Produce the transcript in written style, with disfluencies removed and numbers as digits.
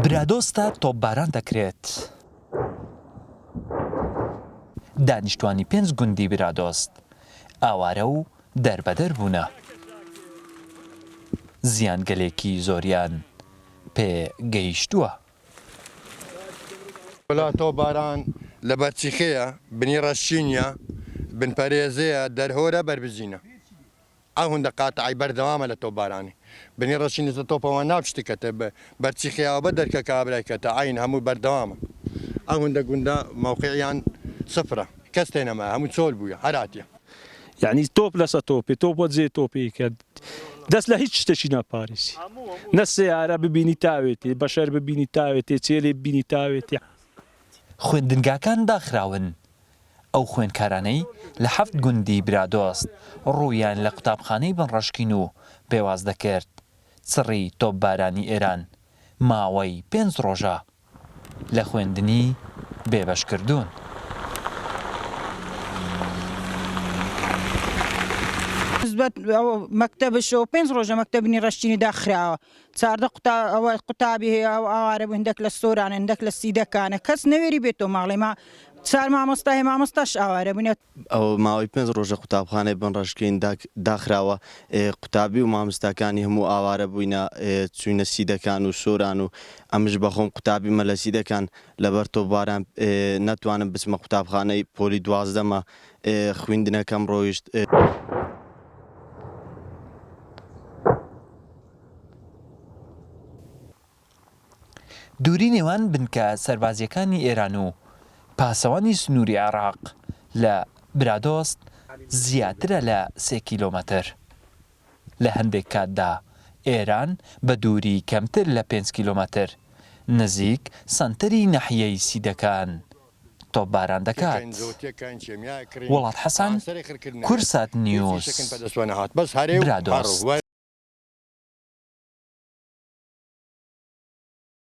برادۆستە تۆپباران دەکرێت. دانیشتوانی پێنج گوندی برادۆست ئاوارە و دەربەدەر بوونە. زیانگەلێکی زۆریان پێ گەیشتووە. وەلا تۆپباران لە بەرچیخەیە، بنی ڕەشچینیە، بن پەرێزەیە، دەرهۆرە، بەربزینە. ئەوهندە قاتعی بەردەوامە لە تۆپبارانی. بنی ڕەشی نزە تۆپەوە ناوچتی کەتە بەرچی خیاوە بە دەرکە کابرای کەتە عەین هەموو بەردەوامە. ئەوهندە گوندە مەوقعیان سفرە کەس تێ نەمایە هەموو چۆل بوویە هەراتیە. یەعنی تۆپ لەسە تۆپێ تۆپ وە جێ تۆپێ کە دەست لە هیچ شتێکی ناپارێزی نە سەیارە ببینی تاوێتێ بەشەر ببینی تاوێتێ چێلێ ببینی تاوێتێ. خوێندنگاکان داخراون، ئەو خوێندکارانەی لە حەفت گوندی برادۆست ڕوویان لە قوتابخانەی بنڕەشکین و پێواس دەکرد، چڕی تۆپبارانی ئێران ماوەی پێنج ڕۆژە لە خوێندنی بێبەش کردوون. مەکتەبش پێنج ڕۆژە مەکتەب بنی ڕەشکینی داخراوە 14 قوتا ئەوە قوتابی هەیە ئەو ئاوارە بوو هندەک لە سۆران هندەک لە سیدەکانە کەس نەوێری بێتەوە ماڵێ ما چار مامۆستا هەیە مامۆستاش ئاوارە بوونە. ئەوە ماوەی پێنج ڕۆژە قوتابخانەی بن ڕەشکین داخراوە قوتابی و مامۆستاکانی هەموو ئاوارە بووینە چووینە سیدەکان و سۆران و ئەمش بەخۆم قوتابیمە لە سیدەکان لەبەر تۆپباران نەتوانم بچمە قوتابخانەی پۆلی دوازدەمە خویندنەکەم ڕۆیشت. دووری نێوان بنکە سەربازییەکانی ئێران و پاسەوانی سنووری عێراق لە برادۆست زیاترە لە سێ کیلۆمەتر. لە هەندێک کاتدا ئێران بە دووری کەمتر لە پێنج کیلۆمەتر نزیک سەنتەری ناحیەی سیدەکان تۆپباران دەکات. وڵات حەسەن، کوردسات نیوز، برادۆست.